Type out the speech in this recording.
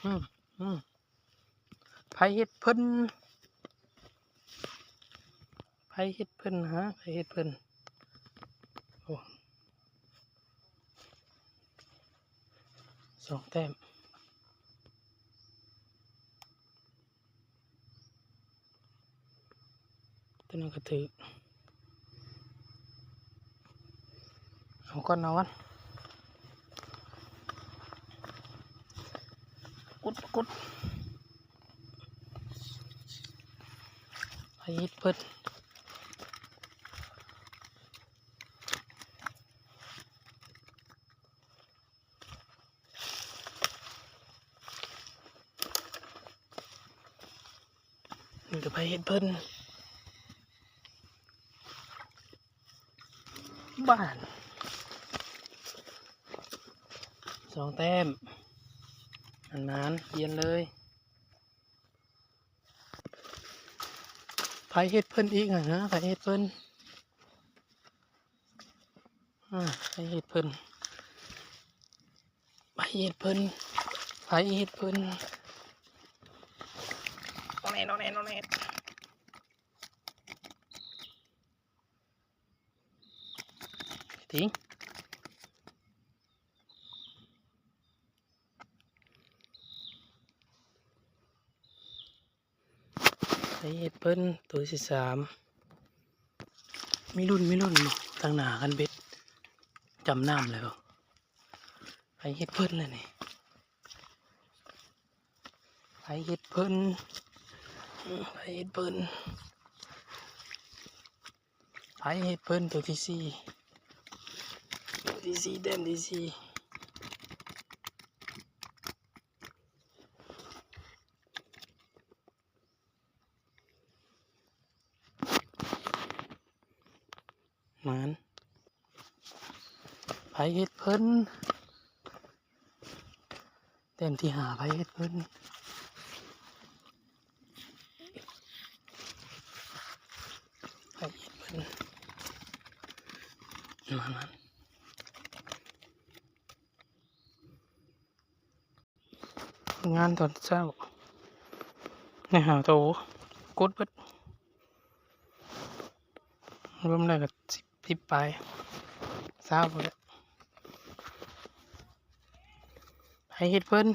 ອືມ ອືມ ໃຜເຮັດເພິ່ນ ໃຜເຮັດເພິ່ນ ຫາ ໃຜເຮັດເພິ່ນ ໂອ້ ສອງແຕ້ມ. ຕົວນັ້ນກໍຖືກ ເອົາກ່ອນ ເອົາກ່ອນ ກຸດ ກຸດ ໃຜເຮັດເພິ່ນ. ມັນກໍໃຜເຮັດເພິ່ນ ບາດ ສອງແຕ້ມ ໝານໆ ປ່ຽນເລີຍ. ໃຜເຮັດເພິ່ນອີກຫັ້ນນະ ໃຜເຮັດເພິ່ນ ອາ ໃຜເຮັດເພິ່ນ ໃຜເຮັດເພິ່ນ ໃຜເຮັດເພິ່ນ ໂອແນດ ໂອແນດ ໂອແນດ ຕິງ. ໃຜເຮັດເພິ່ນ ໂຕທີສາມ ມີລຸ້ນ ມີລຸ້ນ ທາງໜ້າຄັນເບັດຈຳນ້ຳແລ້ວ ໃຜເຮັດເພິ່ນລະນີ້ ໃຜເຮັດເພິ່ນ ໃຜເຮັດເພິ່ນ ໃຜເຮັດເພິ່ນ ໂຕທີສີ່ ໂຕທີສີ່ ແຕ້ມທີສີ່ ໝານ ໃຜເຮັດເພິ່ນ ແຕ້ມທີຫ້າ ໃຜເຮັດເພິ່ນ ໃຜເຮັດເພິ່ນ ໝານ ໝານ. ງານຕອນເຊົ້າ ໃນຫ້າໂຕ ກົດເບິດ ລວມແລ້ວກໍສິບ ສິບປາຍ ຊາວພຸ້ນແຫຼະ ໃຜເຮັດເພິ່ນ